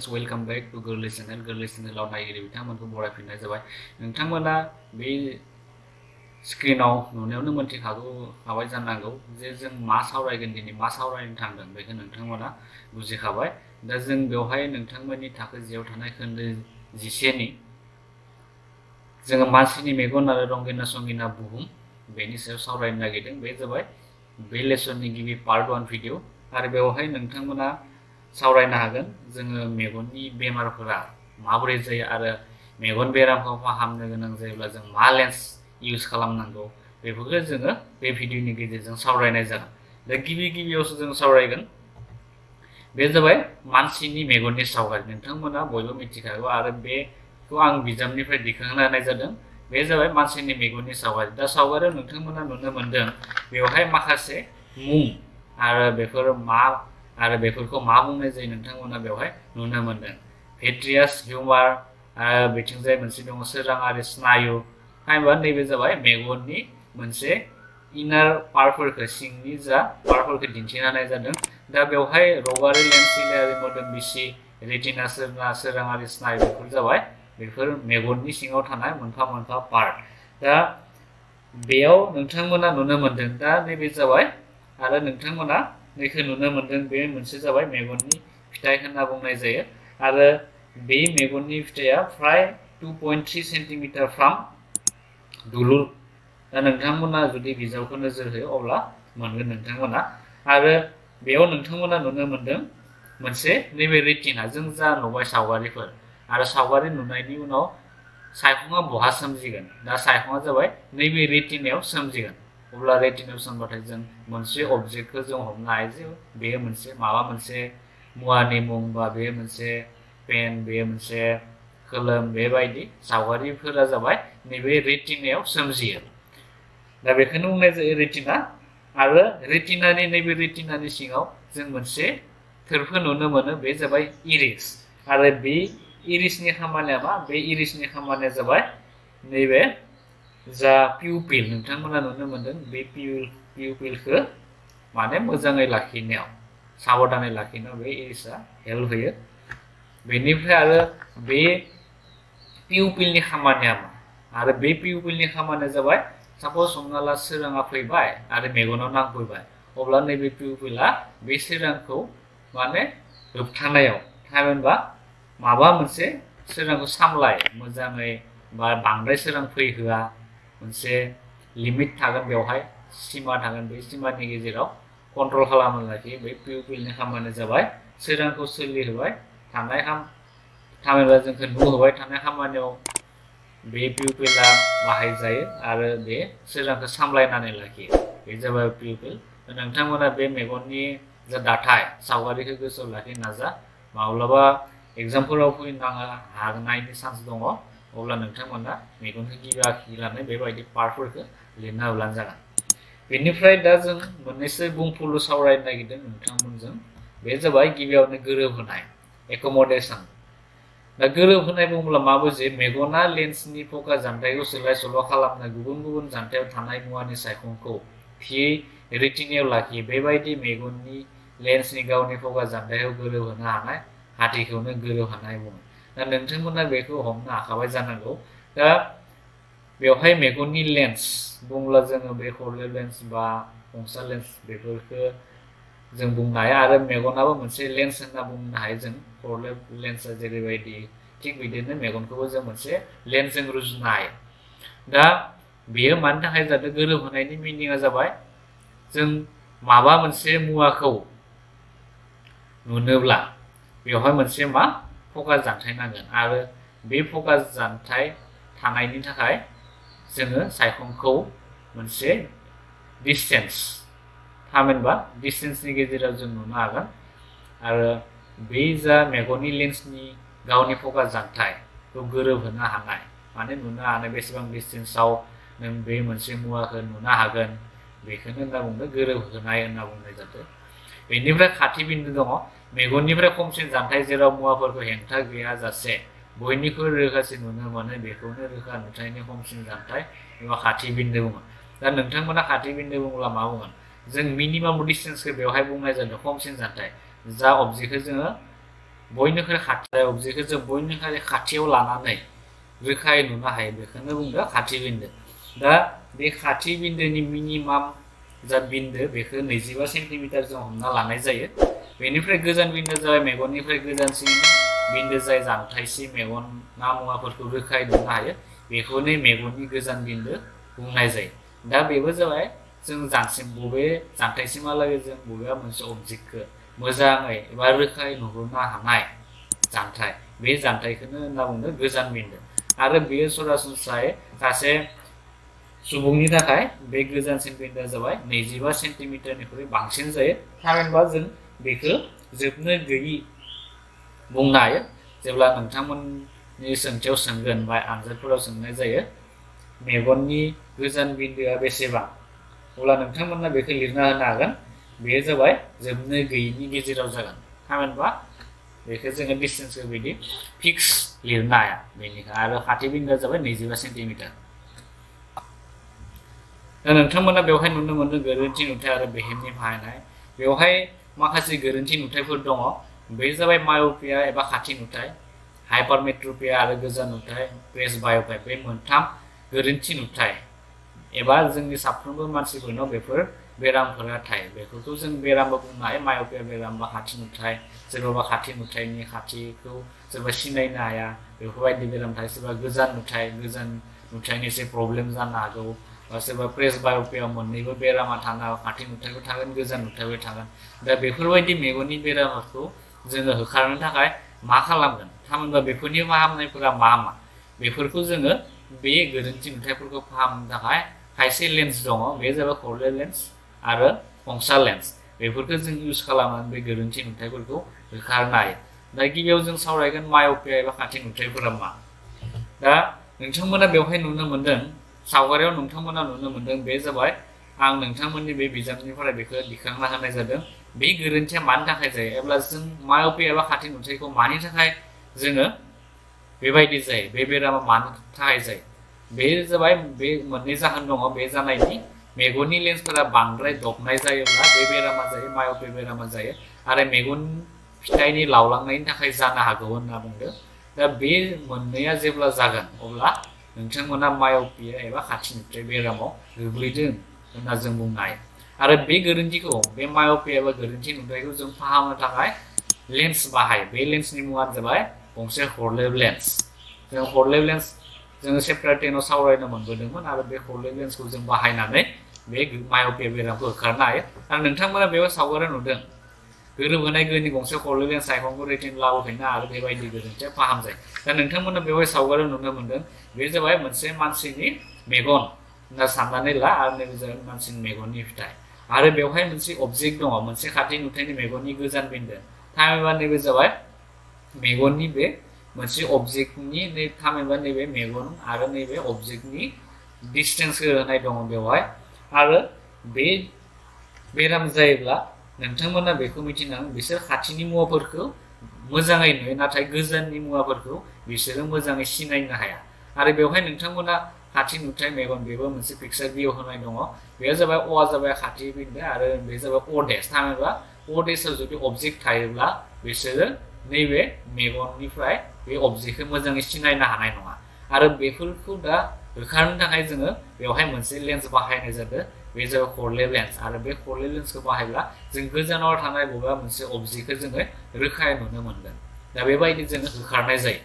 Welcome back to गोरलै channel. गोरलै चैनलाव नायगिरि बिथांमोनखौ बरायफिननाय जाबाय। नोंथांमोना बे स्क्रिनाव नुनायावनो मोनथिखाबाय जानांगौ जे जों मा सावरायगोन, दिनै मा सावरायनो थांदों बेखौ नोंथांमोना बुजिखाबाय। दा जों बेवहाय नोंथांमोननि थाखो जियाव थानाय खोन्दो 10नि जोङो मानसिनि मेगन आरो रंगिना संगिना बुहुम बेनि सायाव सावरायनो नागिरदों। बे जाबाय बे लेसननि गिबि पार्ट 1 भिडिअ आरो बेवहाय नोंथांमोना सावरायनो हागोन जोङो मेगननि बेमारफोरा माबोरै जायो आरो मेगन बेरामखौ फाहामनो गोनां जायोब्ला जों मा लेन्स इउज खालामनांगौ बेफोरखौ जोङो बे भिडिअनि गेजेरजों सावरायनाय जागोन। दा गिबियावसो जों सावरायगोन बे जाबाय मानसिनि मेगननि सावगारि। नोंथांमोना बयबो मिथिखागौ आरो बेखौ आं बिजाबनिफ्राय दिखांना होनाय जादों। बे जाबाय मानसिनि मेगननि सावगारि। दा सावगारियाव नोंथांमोना नुनो मोनदों बेवहाय माखासे मुं आरो बेफोरखौ मा बुंनाय जायो नोंथांमोना बेवहाय नुनो मोनदों। भेट्रियास हिउमार आरो बिथिंजाय मोनसे दङ सोराङारि स्नायु। थामहिनबा नैबे जाबाय मेगननि मोनसे इनार पार्टफोरखौ, सिंनि जा पार्टफोरखौ दिन्थिना होनाय जादों। दा बेवहाय रगारि लेन्स, सिलियारि मोदोम बिसि, रेटिना, सोराङारि स्नायु बेफोर जाबाय बेफोर मेगननि सिङाव थानाय मोनफा मोनफा पार्ट। दा बेयाव नोंथांमोना नुनो मोनदों। दा नैबे जाबाय आरो नोंथांमोना नैखौ नुनो मोनदों। बे मोनसे जाबाय मेगननि फिथाइ होनना बुंनाय जायो आरो बे मेगननि फिथाइया फ्राय 2.3 सेन्टिमिटार फ्राम दुलुर। दा नोंथांमोना जुदि बिजाबखौ नोजोर होयो अब्ला मोनगोन नोंथांमोना। आरो बेयाव नोंथांमोना नुनो मोनदों मोनसे नैबे रेटिना, जों जा नुबाय सावगारिफोर आरो सावगारि नुनायनि उनाव सायखङा बहा सोमजिगोन। दा सायखङा जाबाय नैबे रेटिनायाव सोमजिगोन। अब्ला रेटिनायाव सोमबाथाय जों मोनसे अबजेक्टखौ जों हमनो हायो जे बेयो मोनसे माबा मोनसे मुवानि मुं, बा बेयो मोनसे पेन, बेयो मोनसे खोलोम, बेबायदि सावगारिफोरा जाबाय नैबे रेटिनायाव सोमजियो। दा बेखौनो बुंनाय जायो रेटिना। आरो रेटिनानि नैबे रेटिनानि सिङाव जों मोनसे थोरफो नुनो मोनो, बे जाबाय इरिस। आरो बे इरिसनि खामानिया मा? बे इरिसनि खामानिया जाबाय नैबे जा पिउपिल नोंथांमोना नुनो मोनदों, बे पिउपिलखौ माने मोजाङै लाखिनायाव, साबधानै लाखिनायाव बे इरिसआ हेल्प होयो। बेनिफ्राय आरो बे पिउपिलनि खामानिया मा? आरो बे पिउपिलनि खामानिया जाबाय साप'ज हमना ला सोराङा फैबाय आरो मेगनाव नांफैबाय, अब्ला नैबे पिउपिला बे सोरांखौ माने होबथानायाव, थामहिनबा माबा मोनसे सोरांखौ सामलाय मोजाङै, बा बांद्राय सोरां फैहोआ, मोनसे लिमिट थागोन, बेवहाय सिमा थागोन, बे सिमानि गेजेराव कन्ट्रल खालामनो लाखियो। बे पिउपिलनि खामानिया जाबाय सोरांखौ सोलिहोबाय थानाय, थामहिनबा जोंखौ नुहोबाय थानाय खामानियाव बे पिउपिला बाहायजायो आरो बे सोरांखौ सामलायनानै लाखियो। बे जाबाय पिउपिल। नोंथांमोना बे मेगननि जा दाथाय सावगारिखौ गोसोआव लाखिनो नाजा। माब्लाबा एग्जामफोराव फैनो हानायनि चान्स दङ, अब्ला नोंथांमोना मेगनखौ गिबि आखिनानै बेबायदि पार्टफोरखौ लिरना होब्लानो जागोन। बेनिफ्राय दा जों मोननैसो बुंफुरलु सावरायनो नागिरदों नोंथांमोनजों। बे जाबाय गिबियावनो गोरोबहोनाय, एकमडेसन। दा गोरोबहोनाय बुङोब्ला मा बुजियो? मेगना लेन्सनि फकास जानथायखौ सोलाय सोल' खालामनो गुबुन गुबुन जानथायाव थानाय मुवानि सायखंखौ थियै रेटिनायाव लाखियो। बेबायदि मेगननि लेन्सनि गावनि फकास जानथायखौ गोरोबहोनो हानाय हाथिखौनो गोरोबहोनाय बुङो। दा नोंथांमोना बेखौ हमनो हाखाबाय जानांगौ। दा बेवहाय मेगननि लेन्स बुङोब्ला जोङो बे कर्नेल लेन्स बा कंसा लेन्स बेफोरखौ जों बुंनो हायो आरो मेगनाबो मोनसे लेन्स होनना बुंनो हायो जों। कर्नेल लेन्सआ जेरैबायदि थिग बिदिनो मेगनखौबो जों मोनसे लेन्सजों रुजुनो हायो। दा बेयो मानि थाखाय जादों? गोरोबहोनायनि मिनिङा जाबाय जों माबा मोनसे मुवाखौ नुनोब्ला बेवहाय मोनसे मा फकास जानथाय नांगोन आरो बे फकास जानथाय थानायनि थाखाय जोङो सायखंखौ मोनसे डिसटेन्स, थामहिनबा डिसटेन्सनि गेजेराव जों नुनो हागोन। आरो बे जा मेगननि लेन्सनि गावनि फकास जानथायखौ गोरोबहोनो हानाय, माने नुनो हानाय बेसेबां डिसटेन्सआव नों बे मोनसे मुवाखौ नुनो हागोन, बेखौनो होनना बुंदों गोरोबहोनाय होनना बुंनाय जादों। बेनिफ्राय खाथि बिन्दो दङ, मेगननिफ्राय खमसिन जानथाय जेराव मुवाफोरखौ हेंथा गैयाजासे बयनिख्रुइ रोखासिन नुनो मोनो, बेखौनो रोखा नुथायनि खमसिन जानथाय एबा खाथि बिन्दो बुङो। दा नोंथांमोना खाथि बिन्दो बुङोब्ला मा बुंगोन? जों मिनिमाम डिसटेन्सखौ बेवहाय बुंनाय जादों खमसिन जानथाय, जा अबजेक्टखौ जोङो बयनिख्रुइ खाथि अबजेक्टखौ जों बयनिख्रुइ खाथियाव लानानै रोखायै नुनो हायो बेखौनो बुंदों खाथि बिन्दो। दा बे खाथि बिन्दोनि मिनिमाम जा बिन्दो बेखौ 25 सेन्टिमिटार जों हमना लानाय जायो। बेनिफ्राय गोजान बिन्दो जाबाय मेगननिफ्राय गोजानसिन बिन्दो जाय जानथायसिम मेगना मुवाफोरखौ रोखायै नुनो हायो बेखौनो मेगननि गोजान बिन्दो बुंनाय जायो। दा बेबो जाबाय जों बबे जानथायसिमहालागै जों बबेबा मोनसे अबजेक्टखौ मोजाङै एबा रोखायै नुहुरनो हानाय जानथाय बे जानथायखौनो होनना बुङो गोजान बिन्दो। आरो बेयो सरासनस्रायै सासे सुबुंनि थाखाय बे गोजानसिन बिन्दोआ जाबाय 25 सेन्टिमिटारनिख्रुइ बांसिन जायो। थामहिनबा जों बेखौ जोबनो गैयि बुंनो हायो। जेब्ला नोंथांमोननि सोंथियाव सोंगोन बा आनजादफोराव सोंनाय जायो मेगननि गोजान बिन्दोआ बेसेबां, अब्ला नोंथांमोना बेखौ लिरना होनो हागोन। बेयो जाबाय जोबनो गैयिनि गेजेराव जागोन। थामहिनबा बेखौ जोङो डिस्टेन्सखौ बिदि फिक्स लिरनो हाया बेनिखाय। आरो खाथि बिन्दोआ जाबाय 25 सेन्टिमिटार। दा नोंथांमोना बेवहाय नुनो मोनदों गोरोन्थि नुथाय आरो बेहेमनि बाहायनाय। बेवहाय माखासे गोरोन्थि नुथायफोर दङ। बे जाबाय मायोपिया एबा खाथि नुथाय, हाइपारमेट्रपिया आरो गोजान नुथाय, प्रेस बायोपिया। बे मोनथाम गोरोन्थि नुथाय एबा जोंनि साफ्रोमबो मानसिफोरनाव बेफोर बेरामफोरा थायो। बेफोरखौ जों बेरामबो बुंनो हायो, मायोपिया बेराम बा खाथि नुथाय। सोरबा खाथि नुथायनि खाथिखौ सोरबा सिनायनो हाया बेफोरबायदि बेराम थायो। सोरबा गोजान नुथायनि एसे प्रब्लेम जानो हागौ। सोरबा प्रेस बायोपिया मोननैबो बेरामा थानो हागौ, खाथि नुथायबो थागोन गोजान नुथायबो थागोन। दा बेफोरबायदि मेगननि बेरामफोरखौ जोङो होखारनो थाखाय मा खालामगोन? थामहिनबा बेफोरनि फाहामनायफोरा मा मा? बेफोरखौ जोङो बे गोरोन्थि नुथायफोरखौ फाहामनो थाखाय खायसे लेन्स दङ। बे जाबाय कर्निया लेन्स आरो खंसा लेन्स। बेफोरखौ जों इउज खालामनानै बे गोरोन्थि नुथायफोरखौ होखारनो हायो। दा गिबियाव जों सावरायगोन मायोपिया एबा खाथि नुथायफोरा मा। दा नोंथांमोना बेवहाय नुनो मोनदों, सावगारियाव नोंथांमोना नुनो मोनदों बे जाबाय आं नोंथांमोननि बे बिजाबनिफ्राय बेखौ दिखांना होनाय जादों। बे गोरोन्थिया मानि थाखाय जायो? अब्ला जों मायोपिया एबा खाथि नुथायखौ मानि थाखाय जोङो बेबायदि जायो? बे बेरामा मानि थाखाय जायो? बे जाबाय बे मोननै जाहोन दङ बे जानायनि। मेगननि लेन्सफोरा बांद्राय दबनाय जायोब्ला बे बेरामा जायो, मायोपिया बेरामा जायो। आरो मेगन फिथाइनि लावलांनायनि थाखाय जानो हागौ होनना बुंदों। दा बे मोननैया जेब्ला जागोन अब्ला नोंथांमोना मायोपिया एबा खाथि नुथाय बेरामाव गोग्लैदों होनना जों बुंनो हायो। आरो बे गोरोन्थिखौ, बे मायोपिया एबा गोरोन्थि नुथायखौ जों फाहामनो थाखाय लेन्स बाहायो। बे लेन्सनि मुङानो जाबाय गंसे हर्लेब लेन्स। जों हर्लेब लेन्स जोङो चेप्टार 10 आव सावरायनो मोनबोदोंमोन। आरो बे हर्लेब लेन्सखौ जों बाहायनानै बे मायोपिया बेरामखौ होखारनो हायो। आरो नोंथांमोना बेयाव सावगारियाव नुदों गोरोबहोनाय गोहोनि गंसे हर्लेब लेन्स सायखंखौ रेटिन लाबोफिननो आरो बेबायदि गोरोन्थिया फाहामजायो। दा नोंथांमोना बेवहाय सावगारियाव नुनो मोनदों बे जाबाय मोनसे मानसिनि मेगन होनना साननानै ला आरो नैबे जाबाय मानसिनि मेगननि फिथाइ। आरो बेवहाय मोनसे अबजेक्ट दङ, मोनसे खाथि नुथायनि मेगननि गोजान बिन्दो। थामहिनबा नैबे जाबाय मेगननि बे मोनसे अबजेक्टनि थामहिनबा नैबे मेगन आरो नैबे अबजेक्टनि डिस्टेन्स होनाय दङ बेवहाय। आरो बे बेराम जायोब्ला नोंथांमोना बेखौ मिथिनांगोन बिसोर खाथिनि मुवाफोरखौ मोजाङै नुयो नाथाय गोजाननि मुवाफोरखौ बिसोरो मोजाङै सिनायनो हाया। आरो बेवहाय नोंथांमोना खाथि नुथाय मेगन बेबो मोनसे पिक्सार बियाव होनाय दङ। बेयो जाबाय अआ जाबाय खाथि बिन्दो आरो बे जाबाय अ डेस। थामहिनबा अ डेसआव जुदि अबजेक्ट थायोब्ला बिसोरो नैबे मेगननिफ्राय बे अबजेक्टखौ मोजाङै सिनायनो हानाय नङा। आरो बेफोरखौ दा होखारनो थाखाय जोङो बेवहाय मोनसे लेन्स बाहायनाय जादों। बे जाबाय हर्लेब लेन्स। आरो बे हर्लेब लेन्सखौ बाहायब्ला जों गोजानाव थानाय बबेबा मोनसे अबजेक्टखौ जोङो रोखायै नुनो मोनगोन। दा बेबायदि जोङो होखारनाय जायो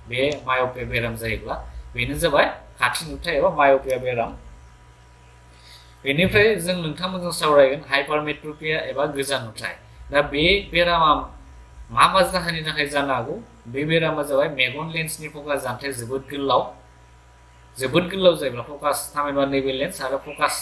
बे मायोपिया बेराम जायोब्ला। बेनो जाबाय खाथि नुथाय एबा मायोपिया बेराम। बेनिफ्राय जों नोंथांमोनजों सावरायगोन हाइपारमेट्रपिया एबा गोजान नुथाय। दा बे बेरामा मा मा जाहोननि थाखाय जानो हागौ? बे बेरामा जाबाय मेगन लेन्सनि फकास जानथाया जोबोद गोलाव जायोब्ला फकास थामहिनबा नैबे लेन्स आरो फकास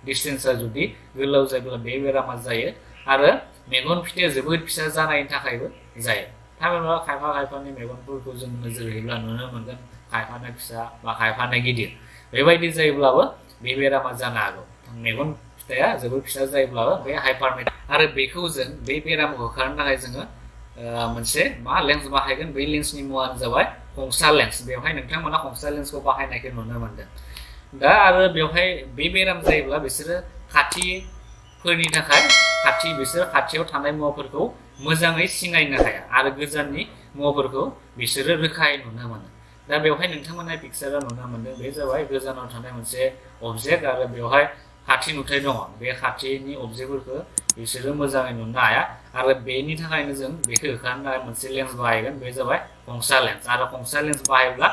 डिस्टेन्सआ जुदि गोलाव जायोब्ला बे बेरामा जायो। आरो मेगन फिथाइया जोबोद फिसा जानायनि थाखायबो जायो। थामहिनबा खायफानि मेगनफोरखौ जों नोजोर होयोब्ला नुनो मोनगोन खायफाना फिसा बा खायफाना गिदिर। बेबायदि जायोब्लाबो बे बेरामा जानो हागौ। मेगन फिथाइया जोबोद फिसा जायोब्लाबो बे हाइपारमेट्रिक। आरो बेखौ जों बे बेरामखौ होखारनो थाखाय जोङो मोनसे मा लेन्स बाहायगोन? बे लेन्सनि मुङानो जाबाय खंसा लेन्स। बेवहाय नोंथांमोना खंसा लेन्सखौ बाहायनायखौ नुनो मोनदों। दा आरो बेवहाय बे बेराम जायोब्ला बिसोरो खाथि फोरनि थाखाय बिसोर खाथियाव थानाय मुवाफोरखौ मोजाङै सिनायनो हाया आरो गोजाननि मुवाफोरखौ बिसोरो रोखायै नुनो मोनो। दा बेवहाय नोंथांमोना पिक्साराव नुनो मोनदों बे जाबाय गोजानाव थानाय मोनसे अबजेक्ट आरो बेवहाय खाथि नुथाय दङ। बे खाथिनि अबजेक्टफोरखौ बिसोरो मोजाङै नुनो हाया आरो बेनि थाखायनो जों बेखौ होखारनो थाखाय मोनसे लेन्स बाहायगोन। बे जाबाय खंसा लेन्स आरो खंसा लेन्स बाहायब्ला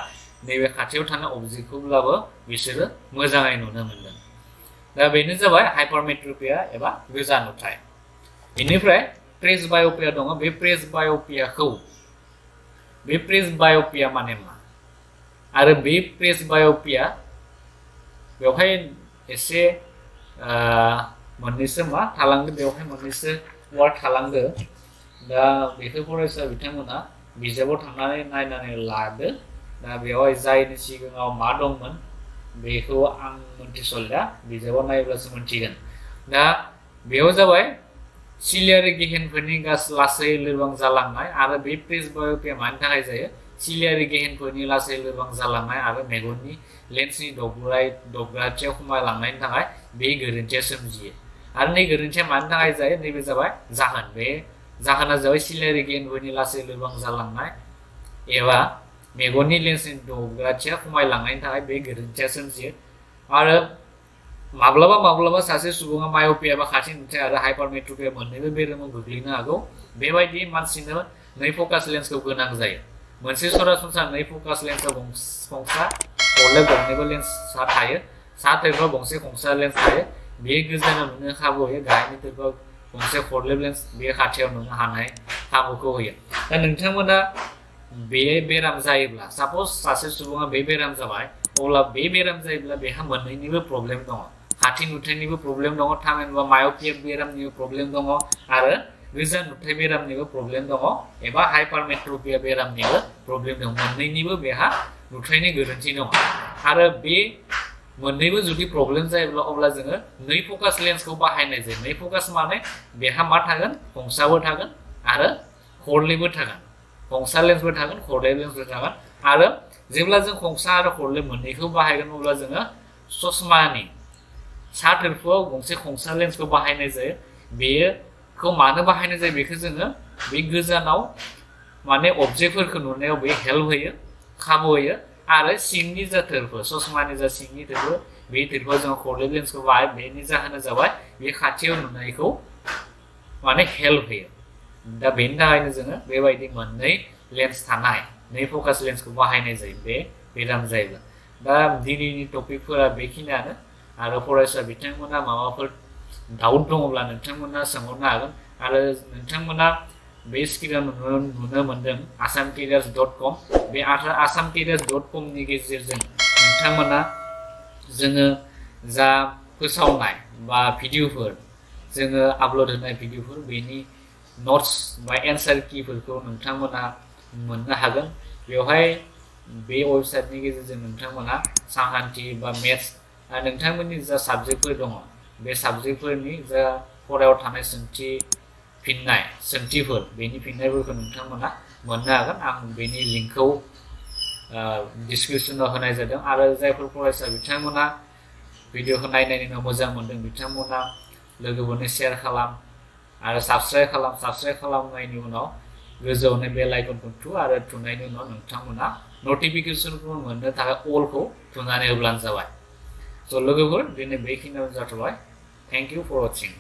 नैबे खाथियाव थानाय अबजेक्टखौब्लाबो बिसोरो मोजाङै नुनो मोनगोन। दा बेनो जाबाय हाइपारमेट्रपिया एबा गोजा नुथाय। बेनिफ्राय प्रेसबाय'पिया दङ। बे प्रेसबाय'पिया माने मा आरो बे प्रेसबाय'पिया बेवहाय एसे मोननैसो मा थालांदो, बेवहाय मोननैसो वार्ड थालांदो। दा बेखौ फरायसा बिथांमोना बिजाबाव थांनानै नायनानै लादो। दा बेवहाय जायनि सिगाङाव मा दंमोन बेखौ आं मोनथिस'लिया, बिजाबाव नायोब्लासो मोनथिगोन। दा बेयाव जाबाय सिलियारि गेहेनफोरनि लासै लोरबां जालांनाय आरो बे प्रेसबाय'पिया मानि थाखाय जायो? सिलियारि गेहेनफोरनि लासै लोरबां जालांनाय आरो मेगननि लेन्सनि दबग्राथिया खमायलांनायनि थाखाय बे गोरोन्थिया सोमजियो। आरो नै गोरोन्थिया मानि थाखाय जायो? नैबे जाबाय जाहोन। बे जाहोना जाबाय सिलियारि गेहेनफोरनि लासै लोरबां जालांनाय एबा मेगननि लेन्सनि दबग्राथिया खमायलांनायनि थाखाय बे गोरोन्थिया सोमजियो। आरो माब्लाबा सासे सुबुङा माय'पिया एबा खाथि नुथाय आरो हाइपारमेट्रपिया मोन्नैबो बेरामाव गोग्लैनो हागौ। बेबायदि मानसिनो नै फकास लेन्सखौ गोनां जायो। मोनसे सरासनस्रा नै फकास लेन्सआव खंसा खरले गंनैबो लेन्स थायो। सा थोरफोआव गंसे खंसा लेन्स थायो। बे गोजानाव नुनो खाबु होयो। गाहायनि थोरफोआव गंसे खरले लेन्स बे खाथियाव नुनो हानाय खाबुखौ होयो। दा नोंथांमोना बे बेराम जायोब्ला, साप'ज सासे सुबुङा बे बेराम जाबाय, अब्ला बे बेराम जायोब्ला बेहा मोन्नैनिबो प्रब्लेम दङ। खाथि नुथायनिबो प्रब्लेम दङ, थामहिनबा माय'पिया बेरामनिबो प्रब्लेम दङ आरो गोजान नुथाय बेरामनिबो प्रब्लेम दङ एबा हाइपारमेट्रपिया बेरामनिबो प्रब्लेम दङ। मोन्नैनिबो बेहा नुथायनि गोरोन्थि दङ। आरो बे मोन्नैबो जुदि प्रब्लेम जायोब्ला अब्ला जोङो नै फकास लेन्सखौ बाहायनाय जायो। नै फकास माने बेहा मा थागोन? खंसाबो थागोन आरो खरलेबो थागोन। खंसा लेन्सबो थागोन, खरले लेन्सबो थागोन। आरो जेब्ला जों खंसा आरो खरले मोन्नैखौ बाहायगोन अब्ला जोङो चसमानि सा थोरफोआव गंसे खंसा लेन्सखौ बाहायनाय जायो। बेखौ मानो बाहायनाय जायो? बेखौ जोङो बे गोजानाव माने अबजेक्टफोरखौ नुनायाव बे हेल्प होयो, खाबु होयो। आरो सिंनि जा थोरफो, चसमानि जा सिंनि थोरफो, बे थोरफोआव जोङो खरले लेन्सखौ बाहायो। बेनि जाहोना जाबाय बे खाथियाव नुनायखौ माने हेल्प होयो। दा बेनि थाखायनो जोङो बेबायदि मोननै लेन्स थानाय नै फकास लेन्सखौ बाहायनाय जायो बे बेराम जायोब्ला। दा दिनैनि टपिकफोरा बेखिनियानो। आरो फरायसा बिथांमोना माबाफोर डाउट दङब्ला नोंथांमोना सोंहरनो हागोन। आरो नोंथांमोना बे स्क्रिनाव नुनो मोनदों assamcareers.com। बे assamcareers.com नि गेजेरजों नोंथांमोना जोङो जा फोसावनाय बा भिडिअफोर, जोङो आपल'ड होनाय भिडिअफोर, बेनि नट्स बा एन्सार किफोरखौ नोंथांमोना मोननो हागोन। बेवहाय बे वेबसाइटनि गेजेरजों नोंथांमोना सानखान्थि बा मेथ्स आरो नोंथांमोननि जा साबजेक्टफोर दङ, बे साबजेक्टफोरनि जा फरायाव थानाय सोंथिफोर, बेनि फिननायफोरखौ नोंथांमोना मोननो हागोन। आं बेनि लिंकखौ डिसक्रिपसनाव होनाय जादों। आरो जायफोर फरायसा बिथांमोना भिडिअखौ नायनायनि उनाव मोजां मोनदों, बिथांमोना लोगोफोरनो शेयार खालाम आरो साबस्क्राइब खालामनायनि उनाव गोजौआवनो बेल आइकनखौ थु आरो थुनायनि उनाव नोंथांमोना नटिफिकेसनखौ मोननो थाखाय अलखौ थुनानै होब्लानो जाबाय। स' लोगोफोर, दिनै बेखिनियावनो जाथ'बाय। Thank you for वाचिं।